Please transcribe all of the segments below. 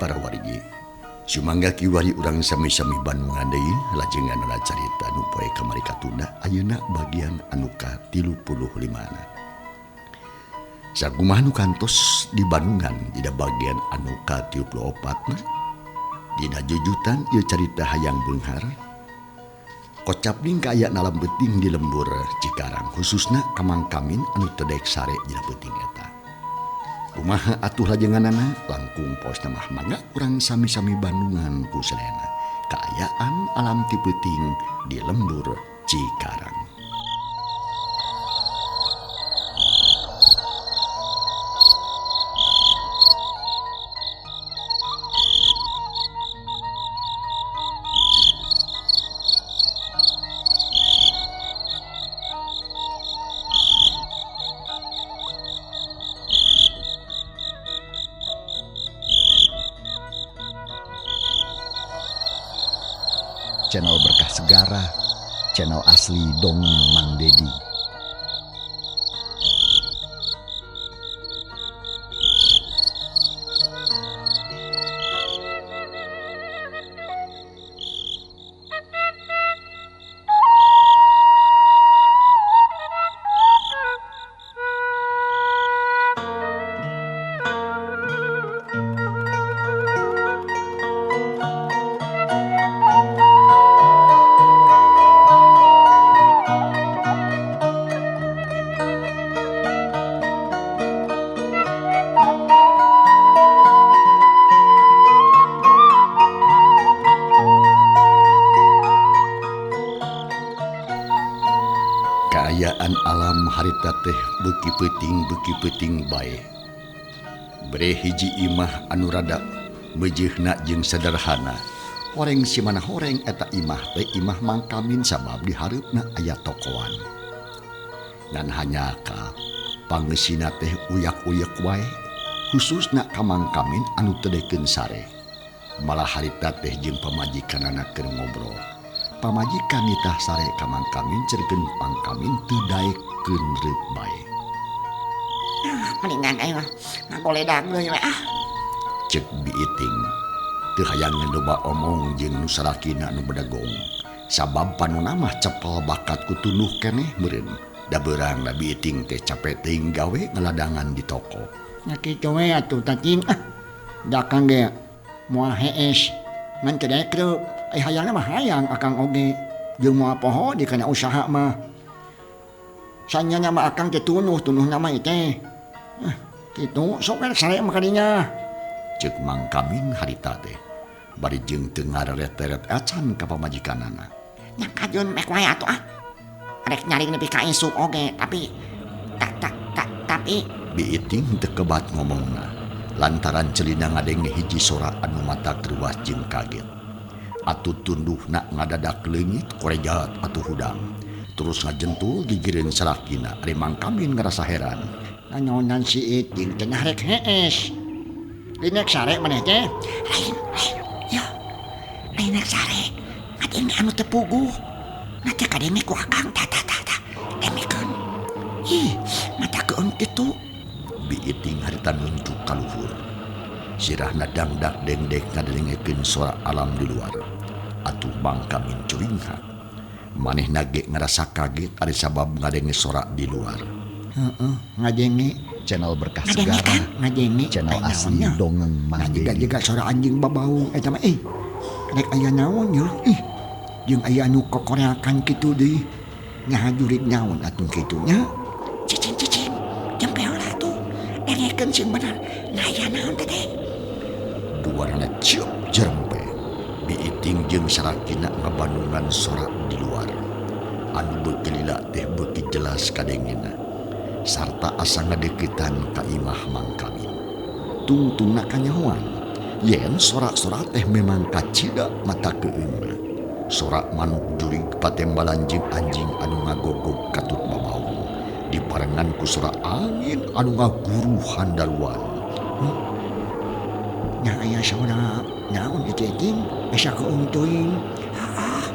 Para wargi. Sumangga kiwari urang sami-sami Bandungan deui lajengan carita nu poe kamari katunda ayeuna bagian anu ka-35. Sakumaha nu kantos di Bandungan dina bagian anu ka-34 dina jujutan ieu carita hayang beunghar kocap ding kaayaan alam beuting di lembur Cikarang khususna ka Mang Kamin anu teu daek sare dina peuting eta. Kumaha atuh lajenganana langkung poos mah mangga urang sami-sami Bandungan ku sadayana kaayaan alam ti peuting di lembur Cikarang. Channel Berkah Segara, channel asli Dongeng Mang Dedi. Kaayaan alam harita teh beuki peuting bae. Bere hiji imah anu rada meujeuhna jeung sederhana. Horeng si mana horeng eta imah teh imah Mang Kamin sabab di hareupna aya tokoan. Ngan hanya ka pangeusina teh uyak-uyek wae, khususna ka Mang Kamin anu teu daekeun sare. Malah harita teh jeung pamajikanana keur ngobrol. Pamajikan nitah sare ka Mang Kamin cerkeun Mang Kamin teu daekeun reup bae. Ah, mendingan aing mah ngagoledag deui we ah. Ceuk Biiting teu hayang loba omong jeung nu salakina nu bedegong. Sabab panona mah cepel bakat ku tunduh keneh meureun. Da beurang da Biiting teh cape teuing gawe ngaladangan di toko. Nya kitu we atuh tacing ah. Da akang ge moal hees ngan teu daek reup. Hayangna mah hayang akang oge jeung moal poho di kana usaha mah. Sanyana mah akang teh tunuh-tunuhna mah teh. Kitu sok we sare mah kadinya. Ceuk Mang Kamin harita teh bari jeung teu ngareret-eret acan ka pamajikanana. Nya kajeun mek wae atuh ah. Rek nyaring nepi ka isuk oge tapi tapi Biiting teu kebat ngomongna lantaran celina ngadenge hiji sora anu mata keruas jeung kaget. Atuh tunduhna ngadadak leungit korejat atuh hudang. Terus ngajentul gigireun salakina ari Mang Kamin ngarasa heran. Nanonan si Iting teh rek hees. Linek sare maneh teh? Lain, lain. Ya. Lain rek sare. Ngadenge anu teu puguh. Na teh kadenge ku akang tah tah tah tah. Dengekeun. Ih, mata keun kitu. Biiting harita nunjuk ka luhur. Sirahna dangdak dengdek ngadengekeun sora alam di luar. Atuh Mang Kamin curinghak. Manehna ge ngarasa kaget ari sabab ngadenge sora di luar. Heeh, ngadenge Channel Berkah ngadenge Segara, kan ngadenge channel asli Dongeng Mang Dedi. Jiga sora anjing babau eta mah rek aya naon ye ih jeung aya anu kokoreakan kitu deui. Nyaha jurig naon atuh kitu nya. Cicing cicing jempe heula atuh. Dengekeun sing bener. Nah aya naon teh. Duarana ciup jerempe. Biiting jeung salakina ngabandungan sora di luar. Anu beuki lila teh beuki jelas kadengena. Sarta asa ngadeukeutan ka imah Mang Kamin. Tungtungna kanyahoan yen sorak-sorak teh memang kacida mata keungna. Sorak manuk jurig patembalan jeung anjing anu ngagogog katut babaung. Dibarengan ku sorak angin anu ngaguruhan daruan. Nya aya sora naon ieu teh ting asa keung teuing. Heeh.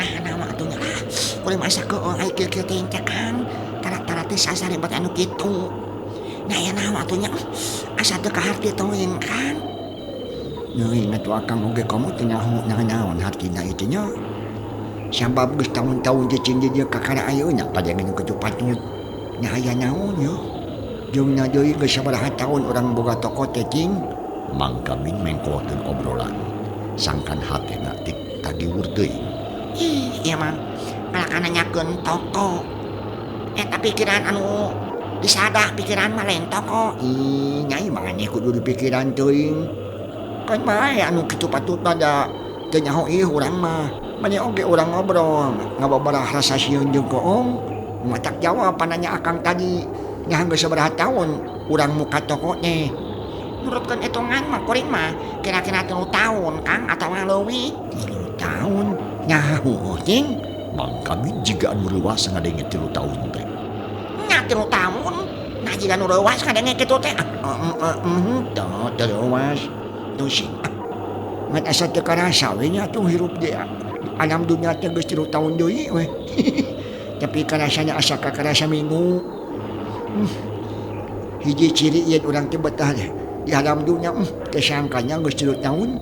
Nah naon atuh nya lah. Kuring mah asa keung ai kieu-kieu teh teh Kang. Tara-tara teh sasare buat anu kitu. Nah aya naon atuh nya asa teu kaharti teuing Kang. Neuing atuh akang oge komo teu nyaho naon hartina ieu teh nya. Sabab geus taun-taun cicing di dieu kakara ayeuna kadenge nu kitu patut. Nya aya naon yeuh. Jeung na deui geus sabaraha taun urang boga toko teh cing. Mang Kamin mengkolkeun obrolan sangkan hatena tik tagiwur teuing. Ih, ieu mah kalahka nanyakeun toko. Eta pikiran anu disadah pikiran mah lain toko. Ih, nyai maneh kudu dipikiran teuing. Kan bae anu kitu patut da teu nyaho ieu urang mah. Mane oge urang ngobrol ngababarah rasa sieun jeung koong. Matak jawab pananya akang tadi. Nya geus sabaraha taun urang muka toko teh. Nurutkeun hitungan mah kuring mah kira-kira 3 tahun Kang atawa leuwih. 3 tahun nyaho cing. Mang Kamin jiga anu reuas ngadenge 3 tahun teh. Nya 3 tahun. Nah jiga anu reuas ngadenge kitu teh. Teu reuas. Teu sing. Ngan asa teu karasa we nya atuh hirup di alam dunya teh geus 3 tahun deui we. Tapi karasana asa kakarasa minggu. Hiji ciri ieu urang teh betah deh. Di alam dunya teu sangkanya geus 3 tahun.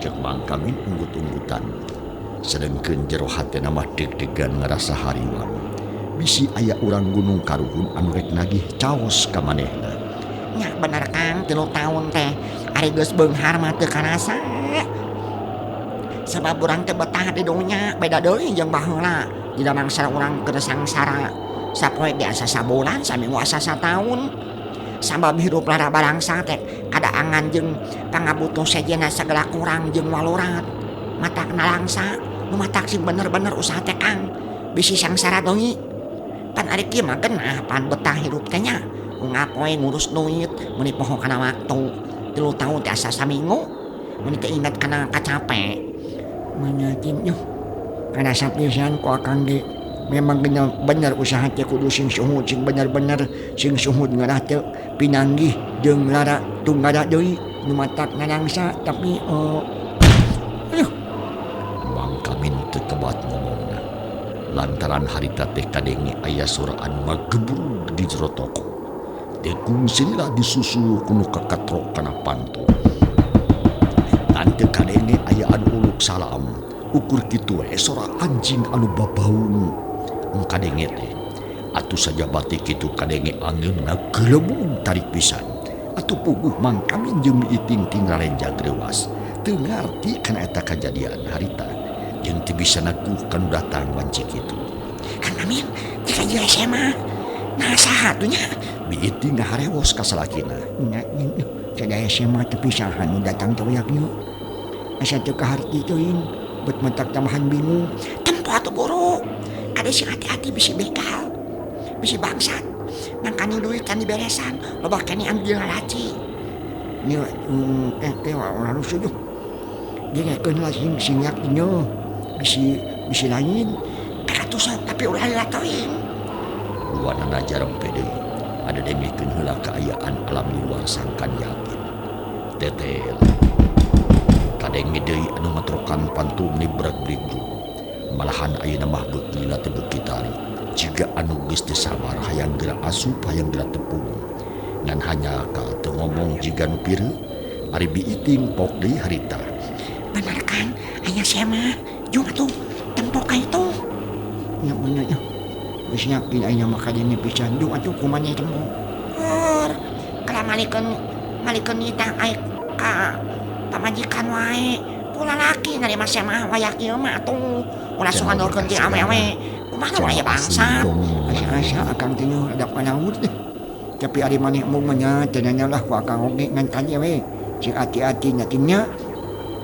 Cek Mang Kamin unggut-unggutan. Sedengkeun jero hatena mah deg-degan ngarasa hariwang. Bisi aya urang Gunung Karuhun anu rek nagih caos ka manehna. Nya bener Kang, 3 tahun teh ari geus beunghar mah teu karasa. Sebab urang teh betah di dunya, beda deui jeung baheula. Dina mangsa urang keur sangsara. Sapoe ge asa sabulan, saminggu asa sataun. Sabab hirup lara barangsa teh kadaangan jeung pangabutuh sejenna sagala kurang jeung walorat. Matak nalangsa, nu matak sing bener-bener usaha teh Kang. Bisi sangsara deui. Pan ari kieu mah genah pan betah hirup teh nya. Unggal poe ngurus duit, meuni poho kana waktu. 3 tahun teh asa saminggu, meuni teu inget kana kacape. Manya cing yuh. Kana sapisan ku akang ge. Memang bener usaha teh kudu sing suhud, sing bener-bener sing suhud ngarah teu pinanggih jeung lara tunggara deui nu matak nalangsa tapi aduh. Mang Kamin teu tebat ngomongna. Lantaran harita teh kadenge aya sora anu ngagebrug di jero toko. Teu kungsi lila disusul ku nu kakatrok kana panto. Ngan teu kadenge aya anu uluk salam. Ukur kitu we sora anjing anu babaung. Kadenge teh atuh sajabati kitu kadenge angeun ngagelebug tarik pisan. Atuh puguh Mang Kamin jeung Iting tinggal renjag reuas. Teu ngarti kana eta kajadian harita jeung teu bisa naguh kanu datang wanci kitu. Kang Amin, jika ieu SMA nah saha tuh nya? Bi Iting ngaharewos ka salakina. Nya sada SMA teu pisahan nu datang teh wayak ieu. Asa teu kaharti teuing, bet matak tambahan bingung. Tempo atuh buru. Kade sing hati-hati bisi begal, bisi bangsat. Nangkani duit kan diberesan, loba kene anu dilalaci. Nya, orang rusuh tuh. Dia ngakeun lah sing yakin nya. Bisi lain. Katuh sok tapi ulah lila teuing. Duanana jarempe deui. Ada dengekeun heula kaayaan alam di luar sangkan yakin. Tetel. Kadenge deui anu ngatrokan pantu nibrak-brigdug. Malahan ayeuna mah beuk lila teh beuki tarik. Jiga anu geus teu sabar hayang geura asup hayang geura tepung. Ngan hanya ka teu ngomong jiga nu pireu, ari Bi Iting pok deui harita. Bener Kang, aya sia mah. Jung atuh tempo ka itu. Nya bener nya. Geus yakin ayeuna mah kadenge pisan. Jung atuh kumaha tempo. Heur, kala malikeun nita ai ka pamajikan wae. Ku lalaki narima sia mah wayak ieu mah atuh. Ulah sok ngandorkeun ti awewe. Kumaha wae bangsa. Asa-asa akang teh nya ada palaut deh. Tapi ari maneh mung mah nya teu nanya lah ku akang oge ngan tanya we. Sing hati-hati nya ting nya.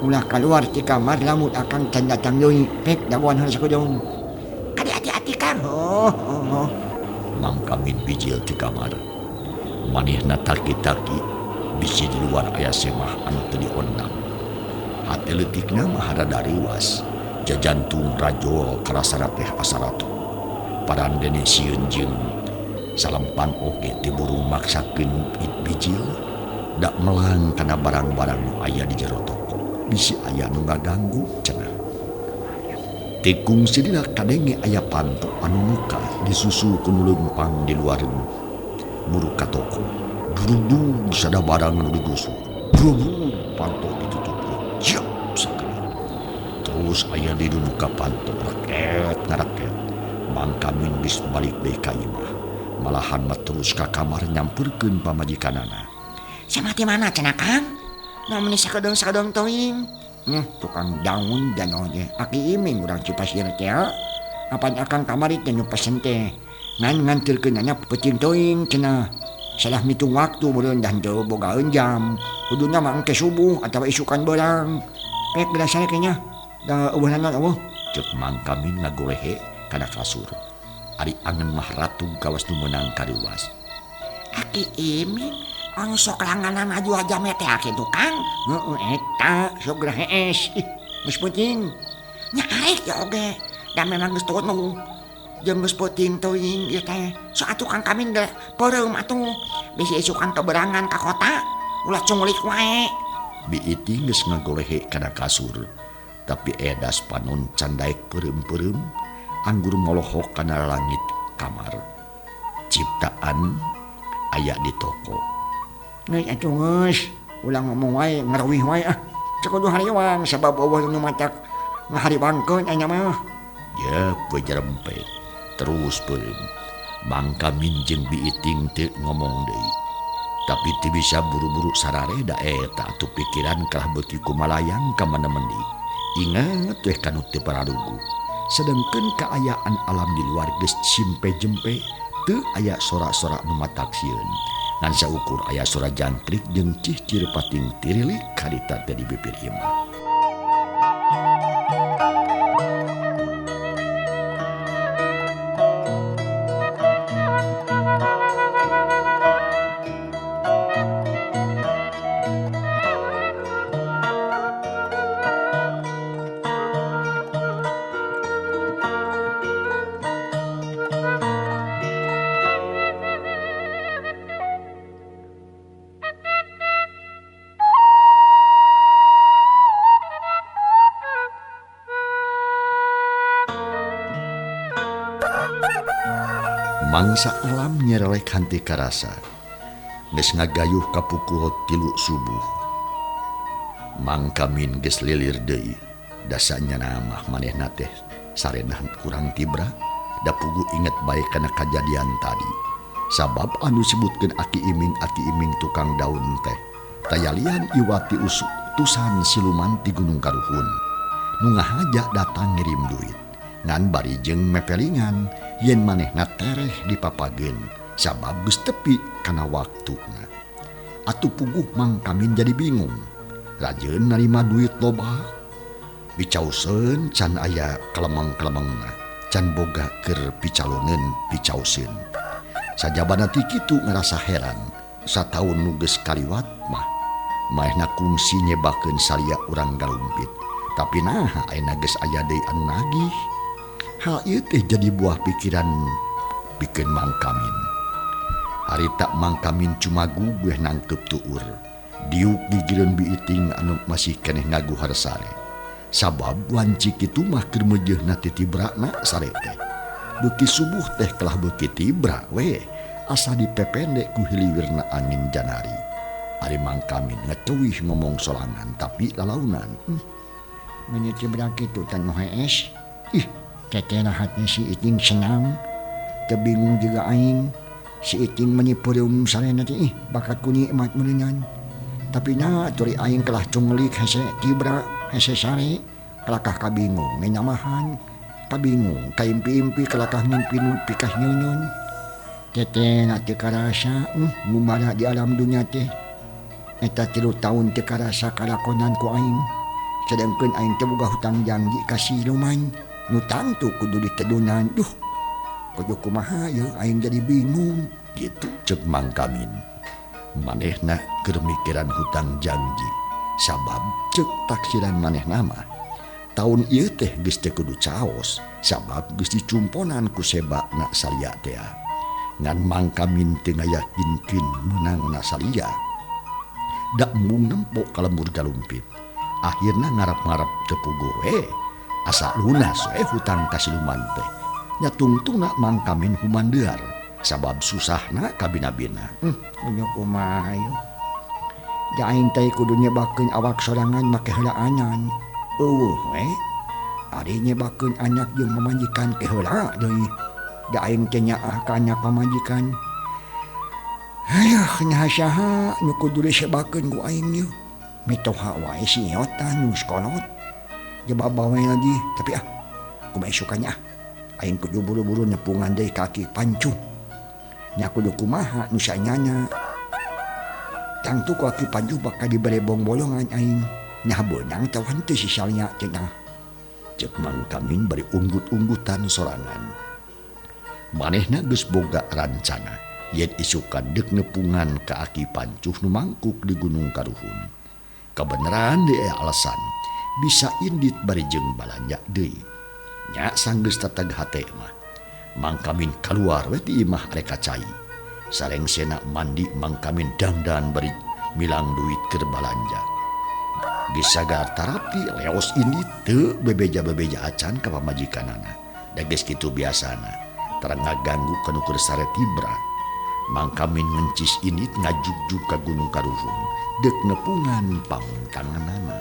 Ulah kaluar ti kamar lamun akang can datang deui. Pek dagoan heula sakujung. Kade hati-hati Kang. Oh, oh, oh. Mang Kamin bijil ti kamar. Manehna taki-taki bisi di luar aya semah anu teu diondang. Hate leutikna mah rada riwas. Jajantung rajol karasana teh asaratu. Parandene sieun jeung salempan oge teu burung maksakeun it bijil dak melang kana barang-barang nu aya di jero toko. Bisi aya nu ngaganggu cenah. Tikung sidina kadenge aya panto anu muka disusul ku nu leumpang di luareun. Muruk ka toko. Durudung sada barang nu digusur. Gubu panto ditutup jep sakali. Terus aya di muka panto raket ngaraket. Mang Kamin geus balik deui ka imah. Malahan mah terus ka kamar nyamperkeun pamajikanana. Sama ti mana cenah Kang? Nu meuni sakedeung-sakedeung teuing. Tukang daun dan oge. Aki Iming urang Cipasir teh. Apan akang kamari teh nu pesen teh. Ngan nganterkeunana peuting teuing cenah. Salah ngitung waktu meureun dah teu bogaeun jam. Kuduna mah engke subuh atawa isukan beurang. Pek geura sare kayaknya. Da eueuh naon eueuh. Ceuk Mang Kamin ngagolehe kana kasur. Ari angen mah ratug kawas nu meunang kareuwas. Aki Iming anu sok langganan aju jame teh aki tukang. Heeh eta sok geura hees. Ih, geus peuting. Nya arek ya oge. Da memang geus tunung. Jeung geus peuting teuing ieu teh. Sok atuh Kang Kamin ge peureum atuh. Bisi isukan keberangan ka kota, ulah cunglik wae. Bi Iting geus ngagolehe kana kasur. Tapi edas panon can daek peureum-peureum, anggur molohok kana langit kamar. Ciptaan aya di toko. Geus atuh geus, ulah ngomong wae ngareuwih wae ah. Cek kudu hariwang sabab eueuh nu matak ngahariwangkeun aya mah. Yeup we jarempe. Terus peureum. Mang Kamin jeung Bi Iting teu ngomong deui. Tapi teu bisa buru-buru sarareda eta atuh pikiran kalah beuki kumalayang ka mana-mendi. Ingat weh kanu teu pararugu. Sedengkeun kaayaan alam di luar geus simpe-jempe, teu aya sora-sora nu matak sieun. Ngan saukur aya sora jangkrik jeung cihcir pating tirilik harita teh di bibir imah. Mangsa alam nyerelek hante karasa. Geus ngagayuh ka pukul 3 subuh. Mang Kamin geus lilir deui. Dasanya mah manehna teh sarenah kurang tibra, da pugu inget bae kana kajadian tadi. Sabab anu disebutkeun Aki Iming tukang daun teh tayalian iwati utusan siluman ti Gunung Karuhun. Nu ngahaja datang ngirim duit. Ngan bari jeung mepelingan yen manehna tereh dipapageun sabab geus tepi kana waktuna. Atuh puguh Mang Kamin jadi bingung. Rajeun narima duit loba, bicauseun can aya kelemeng-kelemengna, can boga keur picaloneun picauseun. Sajabana ti kitu ngarasa heran, sataun nu geus kaliwat mah manehna kungsi nyebakeun salia urang galumpit. Tapi naha ayeuna geus aya deui anu nagih. Hal ieu teh jadi buah pikiran pikeun Mang Kamin. Harita Mang Kamin cumagu weh nangkep tuur. Diuk gigireun Bi Iting anu masih keneh ngaguhar sare. Sabab wanci kitu mah keur meujeuhna titibrana sare teh. Beuki subuh teh kalah beuki tibra we, asa dipependek ku hiliwirna angin janari. Ari Mang Kamin ngeceuwih ngomong sorangan tapi lalaunan. Meuni tibra kitu tan hees. Ih, teteh rahatnya si Iting senang. Teu bingung juga aing. Si Iting meuni peureum sarena teh ih bakat ku nikmat meuneunan. Tapi na turi aing kalah cunglik hese tibra hese sare kalakah kabingung ngenyamahan kabingung kaimpi-impi kalakah ngimpi nu pikah nyunyun. Teteh na teu karasa ngumbara di alam dunya teh. Eta 3 tahun teu karasa kalakonan ku aing. Sedengkeun aing teh boga hutang janji ka siluman. Nu tangtu kudu ditedunan. Duh, kudu kumaha ye aing jadi bingung gitu ceuk Mang Kamin. Manehna keur mikiran hutang janji sabab ceuk taksiran manehna mah taun ieu teh geus teu kudu caos sabab geus dicumponan ku sebana salia teh. Ngan Mang Kamin teu ngayakinkeun meunangna salia. Da embung nempo ka lembur galumpit. Akhirna ngarap-ngarap teu puguh we. Asa lunas we hutang ka siluman teh. Nya tungtungna Mang Kamin humandear sabab susahna kabina-bina. Punya kumaha ieu. Da aing teh kudu nyebakeun awak sorangan make heulaanan. Eueuh we. Ari nyebakeun anak jeung pamajikan ke heula deui. Da aing teh nyaah ka anak pamajikan. Hayah nyaha saha nu kudu disebakeun ku aing ieu. Mitoha wae si Iota nu sekolot. Jebab bawe lagi tapi ah kumaha isukannya ah. Aing kudu buru-buru nepungan deui ka Aki Pancuh. Nya kudu kumaha nu sanyana. Tangtu ku Aki Pancuh bakal dibere bongbolongan aing. Nya beunang teh henteu si Salya cenah. Cek Mang Kamin bari unggut-unggutan sorangan. Manehna geus boga rancana yen isukan deuk nepungan ka Aki Pancuh nu mangkuk di Gunung Karuhun. Kabeneran deui aya alasan bisa indit bari jeung balanja deui. Nya sanggeus tatag hate mah. Mang Kamin kaluar we ti imah arek ka cai. Sarengsena mandi Mang Kamin dangdan bari milang duit keur balanja. Geus sagar tarapi leos indit teu bebeja-bebeja acan ka pamajikanana. Da geus kitu biasana tara ngaganggu ka nu keur sare tibra. Mang Kamin ngencis indit ngajugjug ka Gunung Karuhun deuk nepungan pamuntanganana.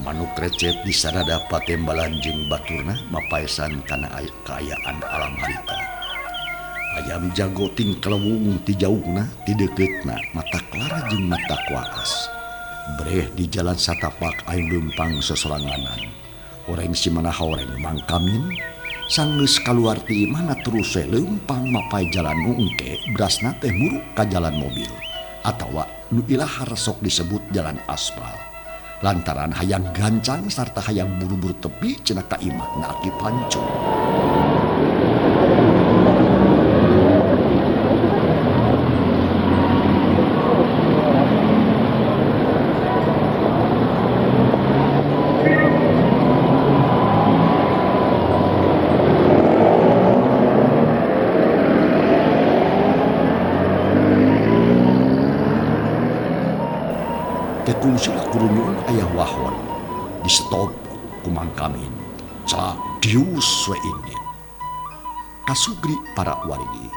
Manuk recet di sarada patembalan jeung baturna mapaesan kana kaayaan alam harita. Ayam jago ting kelewung ti jauhna ti deukeutna mata klara jeung mata kuaas. Breh di jalan satapak aya leumpang sosoranganan. Horeng si mana horeng Mang Kamin sanggeus kaluar ti imahna terus we leumpang mapai jalan nu engke berasna teh muruk ka jalan mobil atawa nu ilahar sok disebut jalan aspal. Lantaran hayang gancang sarta hayang buru-buru tepi cenah ka imahna Aki Pancuh. Tekungsila kurunyun ayah wahon di stop ku Mang Kamin celak dius we indit. Kasugri para wargi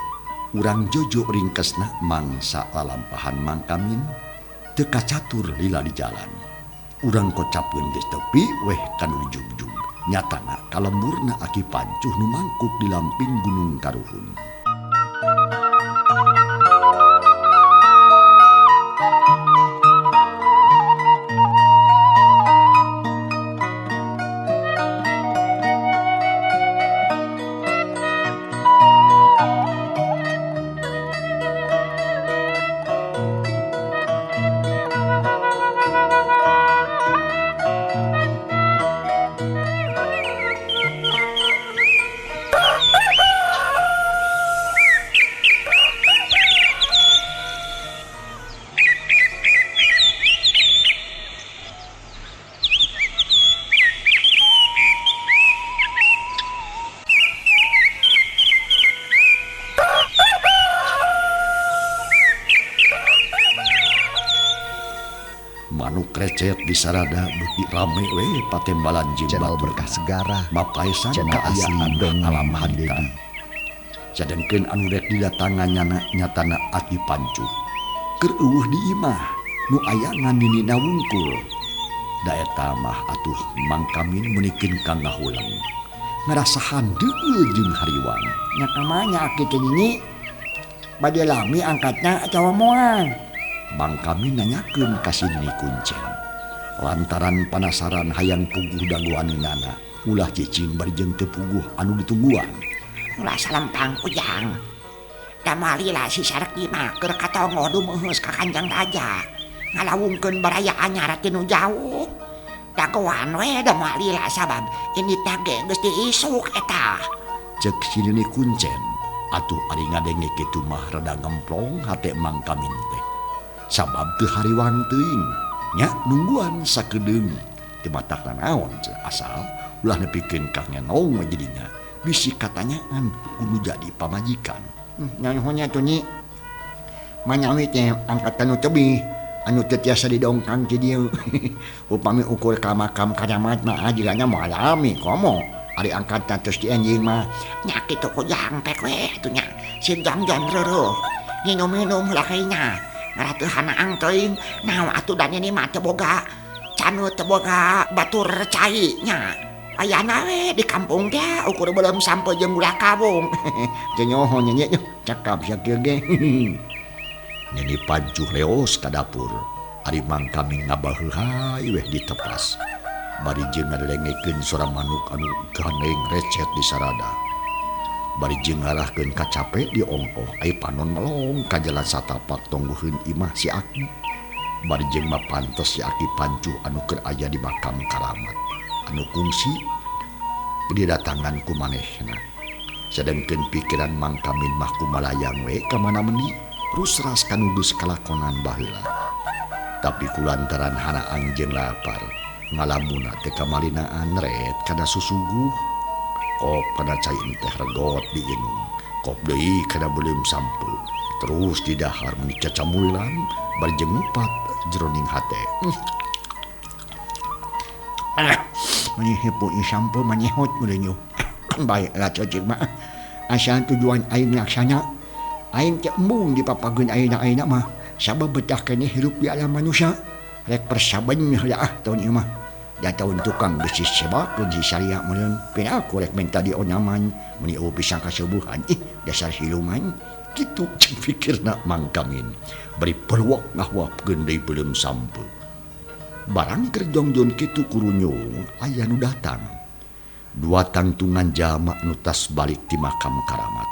urang jojo ringkesna mangsa lalampahan Mang Kamin teu kacatur lila di jalan. Urang kocapkeun geus tepi weh kanu jugjug nyatana kalemburna Aki Pancuh nu mangkuk di lamping Gunung Karuhun. Manuk recet di sarada beuki rame we patembalan jeung channel batur. Berkah Segara, Mapaesan channel asli kaayaan dongeng alam Mang harita. Dedi. Sadengkeun anu rek didatangan nyana nyatana Aki Pancuh. Keur eueuh di imah nu aya ngan ninina wungkul. Da eta mah atuh Mang Kamin meunikeun ka ngahuleng. Ngarasahan deui jeung hariwang. Nya kamana aki teh nini? Bade lami angkatna atawa moal? Mang Kamin nanyakeun ka si Nini Kuncen. Lantaran panasaran hayang puguh dagoaneunana, ulah cicing bari jeung teu puguh anu ditungguan. Ulah salempang Ujang. Da moal lila si Sarki mah keur katongo dumeuheus ka Kanjeng Raja. Ngalawungkeun baraya anyar ti nu jauh. Dagoan we da moal lila sabab ini tage geus diisuk eta. Cek si Nini Kuncen, atuh ari ngadenge kitu mah rada ngemplong hate Mang Kamin teh. Sabab teu hariwang teuing, nya nungguan sakedeung. Teu matak nanaon asal ulah nepikeun ka ngenong we jadinya. Bisi katanyaan kudu jadi pamajikan. Nyaho nya tuh nyi. Manyawi teh angkatan nu tebih anu teu tiasa didongkang ti dieu. Upami ukur ka makam karamat mah jigana moal lami komo. Ari angkatan terus di anjing mah nya kitu Ujang pek we atuh nya. Si jongjon reuruh. Nginum-minum heula kayanya. Ngaratuh hanaang teuing naon atuh dan ini mah teu boga canu teu boga batur cai nya. Ayana we di kampung teh ukur belum sampai jeung gula kawung. Teu nyoho nya nya cakap sakieu ge. Nini Pancuh leos ka dapur. Ari Mang Kamin ngabaheuhay weh ditepas. Bari jeung ngadengekeun sora manuk anu gandeng recet di sarada. Bari jeung ngarahkeun kacape di ongkoh ai panon melong ka jalan satapak tongguheun imah si Aki. Bari jeung mah pantes si Aki Pancuh anu keur aya di makam karamat anu kungsi didatangan ku manehna. Sedengkeun pikiran Mang Kamin mah kumalayang we ka mana meuni rusras kanu geus kalakonan baheula. Tapi kulantaran hanaang jeung lapar ngalamuna teh kamalinaan ret kana susuguh. Kop kana cai teh regot diinum, kop deui kana beuleum sampeu, terus didahar meuni cacamuilan bari jeung ngupat jeroning hate. Meuni hepo ieu sampeu manyehot meureun yeuh. Baiklah cocok mah. Asal tujuan aing laksana. Aing teh embung dipapageun ayeuna-ayeuna mah. Sabab betah keneh hirup di alam manusia. Rek persaben heula ah taun ieu mah. Da taun tukang geus disebakeun si Saria meureun. Piraku rek minta dionyaman meuni eueuh pisang kaseubuhan. Ih dasar siluman. Kitu jeung pikirna Mang Kamin. Bari peluak ngahuapkeun deui beuleum sampeu. Barang keur jongjon kitu kurunyung aya nu datang. Dua tangtungan jalma nu tas balik ti makam karamat.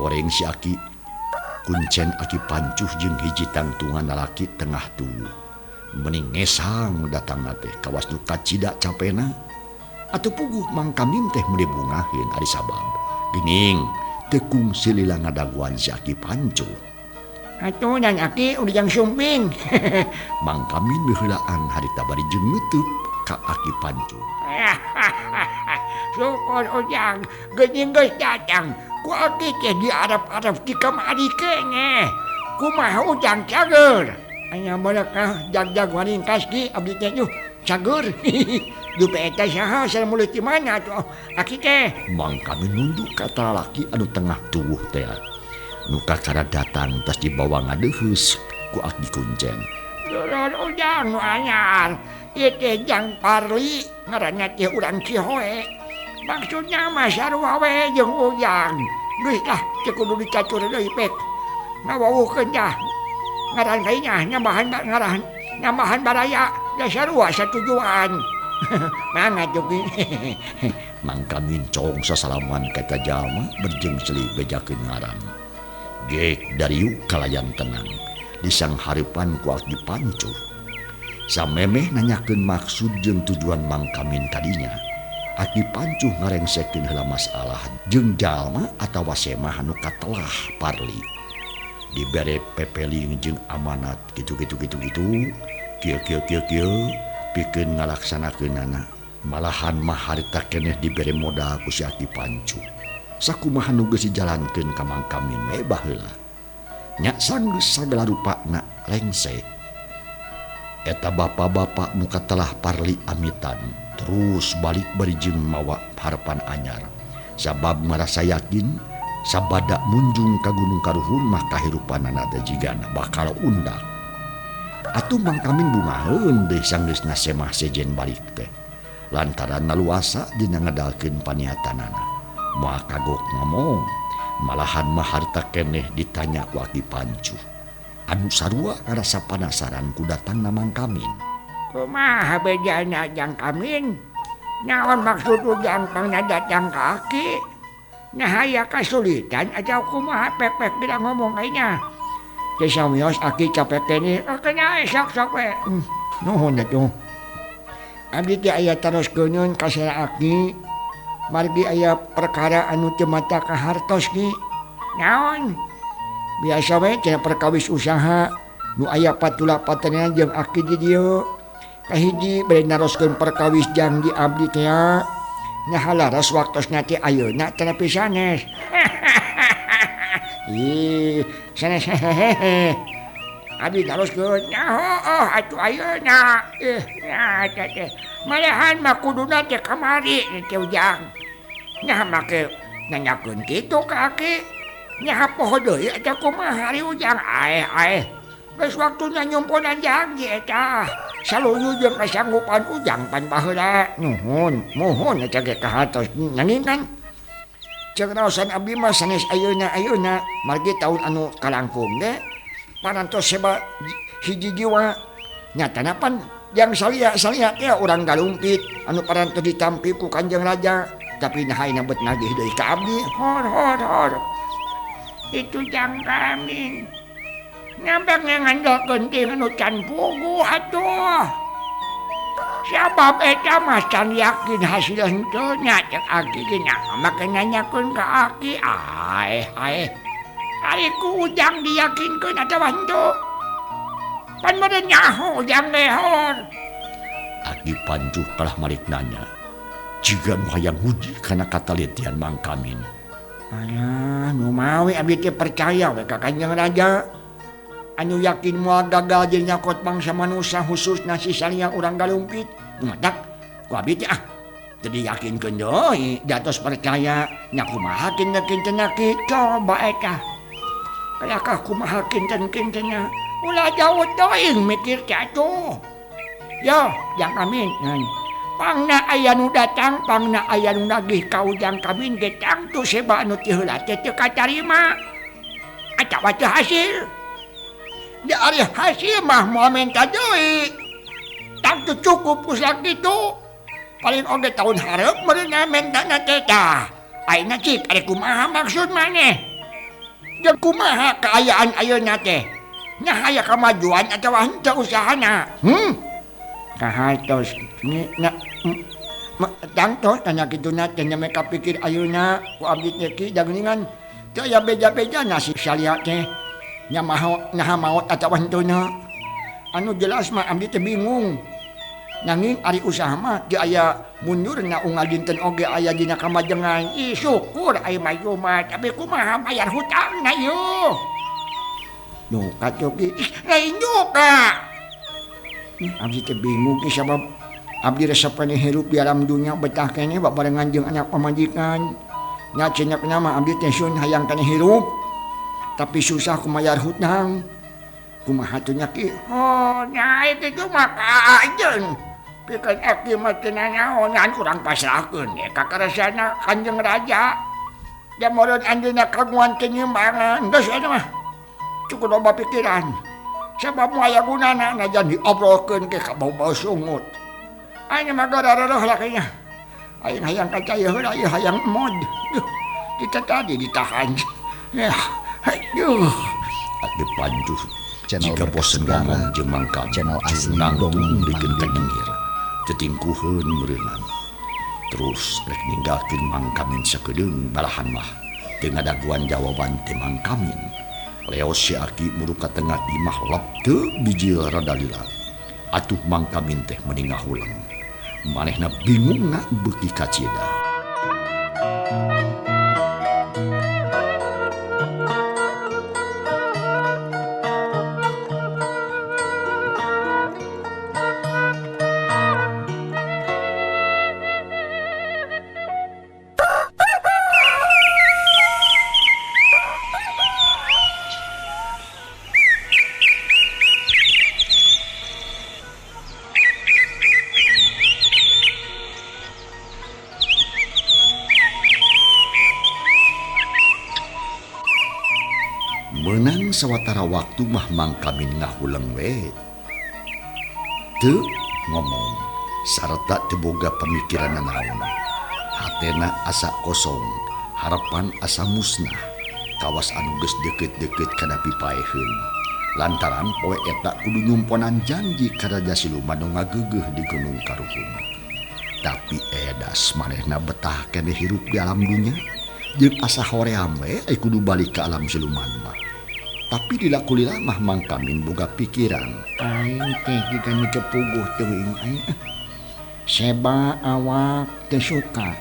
Horeng si Aki Kuncen Aki Pancuh jeung hiji tangtungan lalaki tengah tubuh. Meni ngesang datangna teh kawas nu kacida capena. Atuh puguh Mang Kamin teh meuni bungaheun ari sabab. Geuning teu kungsi lila ngadaguan si Aki Pancuh. Atuh dan Aki Ujang Sumping. Mang Kamin miheulaan harita bari jeung neuteub ka Aki Pancuh. Syukur Ujang, geuning geus datang. Ku Aki teh diarep-arep di kamari keneh. Kumaha Ujang cager? Aya barakah jag-jag waringkas ki abdi teh yuh cager. Dupe eta saha sareng mulut di mana atuh Aki teh? Mang Kamin nunduk ka talaki anu tengah tuwuh teh. Nu kakara datang tas dibawa ngadeuheus ku Aki Kuncen. Dulur Ujang nu anyar, ieu teh Jang Parli ngaranna teh urang Cihoe. Maksudna mah sarua we jeung Ujang. Geus lah teu kudu dicatur deui pek. Ngawawuhkeun tah. Ngaran kainya nyambahan ngaran nyambahan baraya da sarua satujuan. Mangga tuh ki. Mang Kamin cong sasalaman ka eta jalma berjeng ceuli bejakeun ngaran. Gek dariuk kalayan tenang disang hareupan ku Aki Pancuh. Samemeh nanyakeun maksud jeung tujuan Mang Kamin kadinya. Aki Pancuh ngarengsekeun heula masalah jeung jalma atawa semah anu katelah Parli. Dibere pepeling jeung amanat kitu-kitu kitu-kitu, kieu-kieu kieu-kieu pikeun ngalaksanakeunana. Malahan mah harita keneh dibere modal ku si Aki Pancuh. Sakumaha nu geus dijalankeun ka Mang Kamin we baheula. Nya sanggeus sagala rupana rengse. Eta bapak-bapak nu katelah Parli amitan terus balik bari jeung mawa harepan anyar. Sabab marasa yakin sabada munjung ka Gunung Karuhun mah kahirupanana teh jigana bakal undak. Atuh Mang Kamin bungaheun deui sanggeusna semah sejen balik teh. Lantaran naluasa dina ngedalkeun paniatanana. Moal kagok ngomong, malahan mah harita keneh ditanya ku Aki Pancuh. Anu sarua ngarasa panasaran ku datangna Mang Kamin. Kumaha bejana Jang Kamin? Naon maksud ujang pangnadatang ka aki? Nah aya kasulitan atau kumaha pek-pek bila ngomong ayeuna. Teu samios aki capek keneh. Kena sok-sok we. Nuhun atuh. Abdi teh aya taroskeun ka sera aki. Margi aya perkara anu teu mata kahartos ki. Naon? Biasa we cenah perkawis usaha nu aya patula patenan jeung aki di dieu. Kahiji bade naroskeun perkawis janji abdi teh nya halaras waktosna teh ayeuna teh sanes. Ih, sanes hehehe. Abdi naroskeun nya heueuh atuh ayeuna. Nya teh malahan mah kuduna teh kamari teh ujang. Nya make nanyakeun kitu ka aki. Nya poho deui eta kumaha ari ujang aeh aeh. Geus waktuna nyumponan janji eta. Saluyu jeung kasanggupan ujang pan baheula. Nuhun, muhun eta ge kahartos nanging kan. Ceuk raosan abdi mah sanes ayeuna ayeuna margi taun anu kalangkung ge parantos seba hiji jiwa nyatana pan jang salia-salia teh urang galumpit anu parantos ditampi ku Kanjeng Raja tapi nah ayeuna bet nagih deui ka abdi. Hor hor hor. Itu Jang Kamin. Nyampe ngandalkeun teh anu can puguh atuh. Sabab eta mah can yakin hasil henteu nya cek aki ge nya make nanyakeun ka aki. Aeh aeh. Ari ku ujang diyakinkeun atawa henteu. Pan meureun nyaho ujang ge hor. Aki Pancuh kalah malik nanya. Jiga nu hayang huji kana katalitian Mang Kamin. Alah, nu mawi abdi teh percaya we ka Kanjeng Raja. Anu yakin moal gagal jeung nyakot bangsa manusia khususna si salia urang galumpit. Nu matak ku abdi teh ah teu diyakinkeun deui, datos percaya nya kumaha kinten-kintenna ki coba eta. Kalakah kumaha kinten-kintenna ulah jauh teuing mikir teh atuh. Yo, Jang Kamin. Pangna aya nu datang, pangna aya nu nagih ka Ujang Kamin ge tangtu seba anu ti heula teh teu katarima. Atawa teu hasil. Da ari hasil mah moal menta deui. Tangtu cukup ku sakitu. Paling oge taun hareup meureunna mentana teh tah. Ayeuna cik ari kumaha maksud maneh? Jeung kumaha kaayaan ayeuna teh? Nya aya kamajuan atawa henteu usahana? Kahartos ni na tangtos tanya kituna teh nya mereka pikir ayeuna ku abdi teh ki dageuningan teu aya beja-beja nasi salia teh nya maho naha maot atawa henteu. Anu jelas mah abdi teh bingung. Nanging ari usaha mah teu aya mundurna unggal dinten oge aya dina kamajengan. Ih syukur aya maju mah tapi kumaha bayar hutangna ieu. Nu katuh ki lain juga. Abdi teh bingung ki sabab abdi resep keneh hirup di alam dunya betah keneh babarengan jeung anak pamajikan. Nya cenah mah abdi teh sun hayang keneh hirup tapi susah ku mayar hutang. Kumaha tuh nya ki? Oh, nya itu mah kajeun. Pikeun aki mah teu nanaonan urang pasrahkeun ye ka karesana Kanjeng Raja. Da meureun anjeunna kagungan teu geus eta mah. Cukup loba pikiran. Sabab moal aya gunana najan diobrolkeun ge ka bau-bau sungut. Ayeuna mah garareuh lakinya. Aing hayang kaca ieu heula ieu hayang mod. Duh, kita tadi ditahan. Ya, aduh. Aki Pancuh Channel jika Berkah bosen Segara, ngomong jeung Mang Kamin channel asli nangtung dongeng dikeun Mang ka Dedi. nyengir. Tetingkuheun meureunnan. Terus rek ninggalkeun Mang Kamin sakedeung balahan mah teu ngadaguan jawaban teh Mang Kamin. Leos si aki muru ka tengah imah lep teu bijil rada lila. Atuh Mang Kamin teh meni ngahuleng. Manehna bingungna beuki kacida. Menang sawatara waktu mah Mang Kamin ngahuleng we. Teu ngomong sarta teu boga pamikiran nanaon. Hatena asa kosong, harapan asa musnah. Kawas anu geus deukeut-deukeut kana pipaeheun. Lantaran poe eta kudu nyumponan janji ka Raja Siluman nu ngageugeuh di Gunung Karuhun. Tapi edas manehna betah keneh hirup di alam dunya jeung asa hoream we ai kudu balik ka alam siluman mah. Tapi dilakulila mah Mang Kamin boga pikiran. Aing teh jiga nu teu puguh teuing aing. Seba awak teu suka,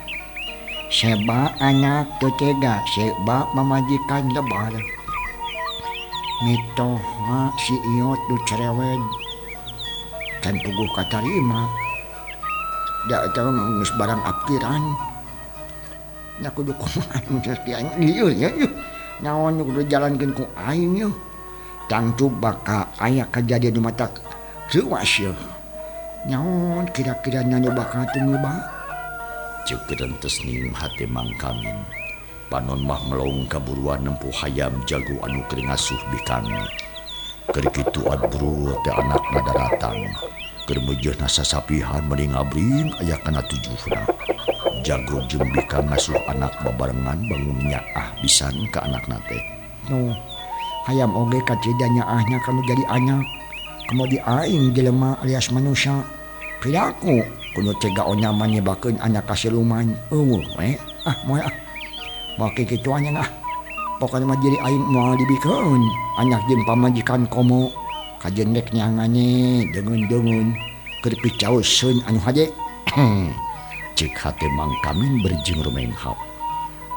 seba anak teu tega, seba pamajikan lebar. Mitoha si Iyot nu cerewet can puguh katarima. Da eta mah geus barang apkiran. Nya kudu kumaha geus aing lieur nya. Naon nu kudu jalankeun ku aing yeuh. Tangtu bakal aya kajadian nu matak reuas yeuh. Naon kira-kira nya nu bakal tumiba? Ceuk rentes ning hate Mang Kamin. Panon mah melong kaburuan nempuh hayam jago anu keur ngasuh bikang. Keur kitu adbro teh anakna daratang. Keur meujeuhna sasapihan meuni ngabring aya kana tujuhna. Jago jeung bikang ngasuh anak babarengan bangun nyaah pisan ka anakna teh. Nu hayam oge kacida nyaahna kanu jadi anak. Komo di aing jelema alias manusia. Piraku kudu tega onyaman nyebakeun anak ka siluman. Eueuh we. Ah moal ah. Bake kitu nya ah. Pokona mah diri aing moal dibikeun anak jeung pamajikan komo. Kajen rek neangane deungeun-deungeun keur picaoseun anu hade. Cek hate Mang Kamin berjing rumenghap.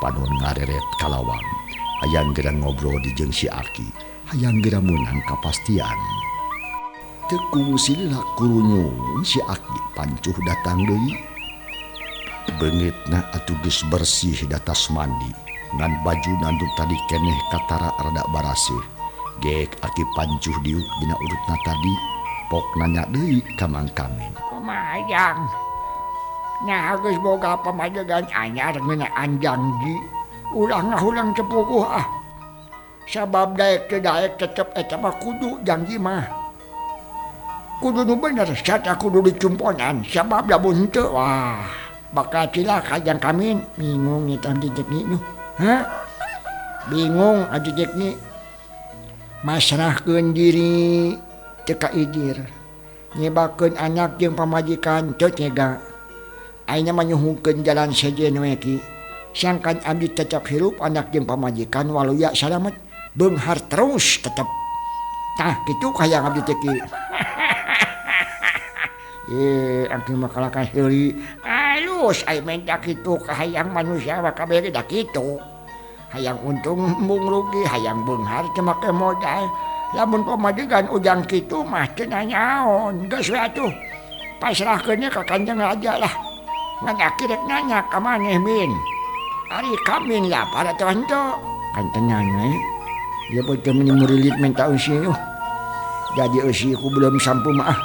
Panon ngareret kalawang. Hayang geura ngobrol di jeung si Aki. Hayang geura meunang kapastian. Teu kungsilna kurunyung si Aki pancuh datang deui. Beungeutna atuh geus bersih datas mandi. Ngan baju nu tadi keneh katara rada baraseuh. Gek Aki pancuh diuk dina urutna tadi. Pok nanya deui ka Mang Kamin. Kumaha jang? Nah geus boga pamadegan anyar ngeunaan janji. Ulah ngahulang teu puguh ah. Sabab daek teu daek tetep eta mah kudu janji mah. Kudu nu bener sarta kudu dicumponan sabab lamun henteu wah bakal cilaka jang Kamin. Bingung eta jejek ni nu. Hah? Bingung ajejek ni. Masrahkeun diri teu kaijir. Nyebakeun anak jeung pamajikan teu tega. Ayeuna mah nyuhungkeun jalan sejen we ki. Sangkan abdi tetep hirup anak jeung pamajikan waluya salamet beunghar terus tetep. Tah kitu hayang abdi teh ki. Aki mah kalakah heuli. Alus ai menta kitu kahayang manusia mah kabeh ge da kitu. Hayang untung embung rugi, hayang beunghar teu make modal. Lamun pamadegan ujang kitu mah teu nanyaon. Geus we atuh. Pasrahkeun ka Kanjeng Raja lah. Ngan aki rek nanya ka maneh Min. Ari Kamin lapar atawa henteu? Kan tenang we. Ieu beuteung meni murilit menta eusi yuh. Jadi eusi ku belum sampu mah ah.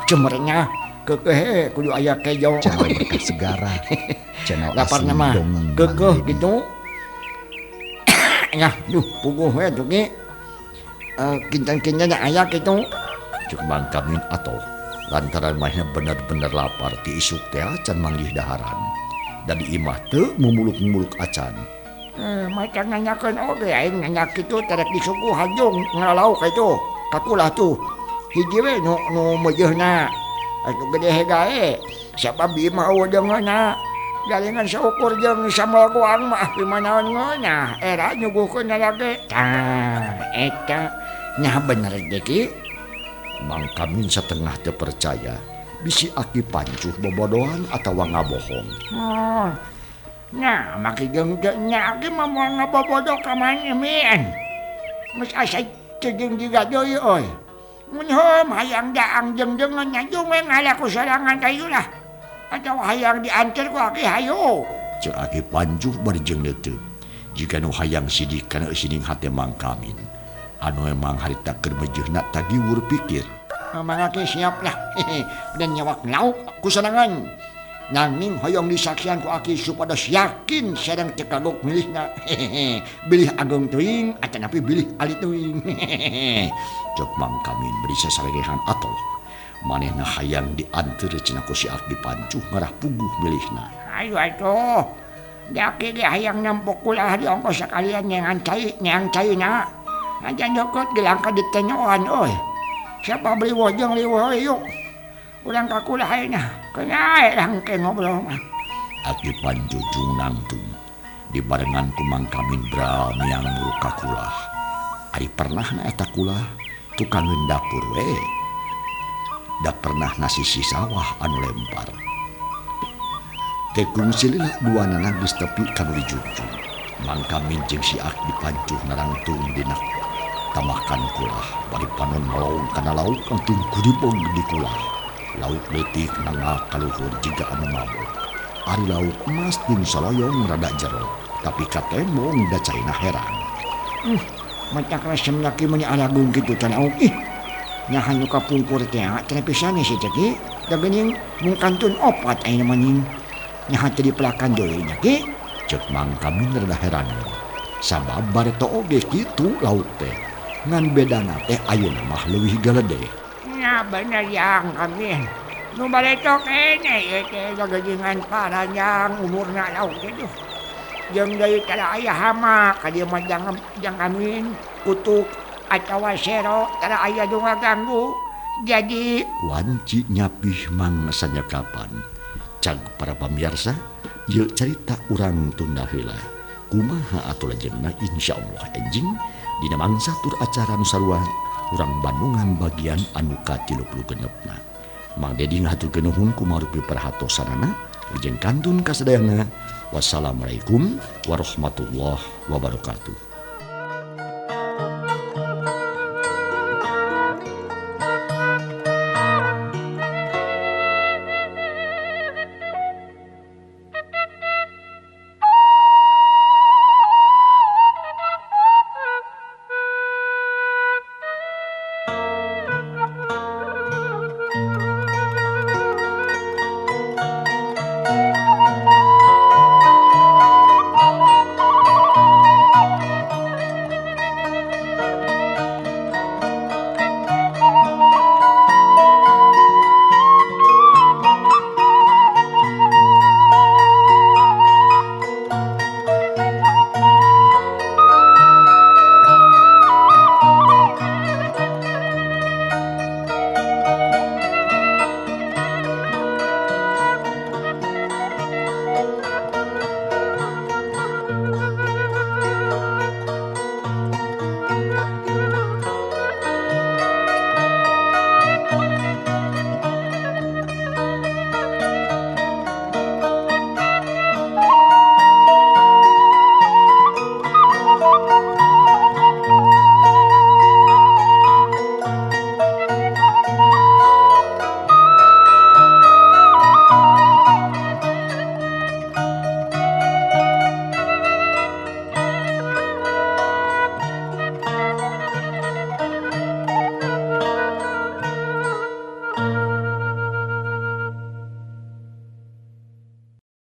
Cemernya kekeh kudu aya kejo. Channel Berkah Segara, channel laparna asli mah dongeng Mang kekeh Dedi. gitu. Ya, duh puguh we tuh ge. Kinten-kinten aya kitu. Cek Mang Kamin atoh lantaran manehna bener-bener lapar ti isuk teh acan manggih daharan. Da di imah teu mumuluk-mumuluk acan. Maca nanyakeun oge aing nanya kitu terek disuguhan jung ngalauk itu. Kakulah tuh. Hiji we nu meujeuhna. Atuh gede hegae. Sabab ieu mah eueuh deungeunna. Galengan saukur jeung sambal goang mah pimanaon ngeunah. Era nyuguhkeun lage. Tah eta nya bener ge ki. Mang Kamin setengah teu percaya bisi Aki pancuh bobodohan atawa ngabohong. Oh. Nah, maki jeung teu nya aki mah moal ngabobodo ka maneh Min. Geus asa teu jeung jiga deui euy. Mun heum hayang daang jeung deungeun nya jung we ngalaku sorangan ka ieu lah. Atawa hayang dianter ku aki hayu. Ceuk Aki pancuh bari jeung neuteuk. Jiga nu hayang sidik kana eusining hate Mang Kamin. Anu emang harita keur meujeuhna tagiwur pikir. Mang Aki siap lah. Dan nyawak lauk ku sorangan. Nanging hoyong disaksian ku aki supados yakin sareng teu kagok milihna. Bilih ageung teuing atanapi bilih alit teuing. Cek Mang Kamin beri sasarerehan atoh. Manehna hayang dianteur cenah ku si Aki Pancuh ngarah puguh milihna. Ayo atuh. Daki ge hayang nempok kulah di ongkos sakalian nyeangan cai, nyeang caina. Ajan deukeut dilangka ditenyoan euy. Siapa beli wojong liweuh yuk. Urang ka kulah ayeuna. Keun langke ngobrol mah. Aki Pancuh jung nangtung dibarengan ku Mang Kamin bra miang muru ka kulah. Ari pernahna eta kulah tukangeun dapur we. Da pernah nasi sawah anu lempar. Teu kungsi lila duanana geus tepi ka nu dijunjung. Mang Kamin jeung si Aki Pancuh narangtung dina tamakan kulah bari panon melong kana lauk anting kuribog di kulah. Lauk leutik nangak kaluhur jiga anu mabok. Ari lauk emas jeung saloyong rada jero, tapi katembong da caina herang. Matak resem laki meuni aragung kitu can auk ih. Nyahan nu kapungkur teh cenah pisan si teh ki. Da geuning mung kantun opat ayeuna mah ning. Nyahan teu dipelakan deui nya ki. Ceuk Mang Kamin rada heraneun. Sabab bareto oge kitu lauk teh. Ngan bedana teh ayeuna mah leuwih galedeh. Nya bener yang Kamin. Nu bareto keneh ieu teh gageuningan paranjang umurna lauk teh duh. Jeung deui tara aya hama ka dieu mah jang Kamin kutuk atawa sero tara aya nu ngaganggu. Jadi wanci nyapih mang sanyakapan. Cag para pamirsa, ieu carita urang tunda heula. Kumaha atuh lajengna insyaallah enjing dina mangsa tur acara nu sarua urang Bandungan bagian anu ka-36na. Mang Dedi ngahaturkeun nuhun kumarupi perhatosanana jeung kantun kasadayana. Wassalamualaikum warahmatullahi wabarakatuh.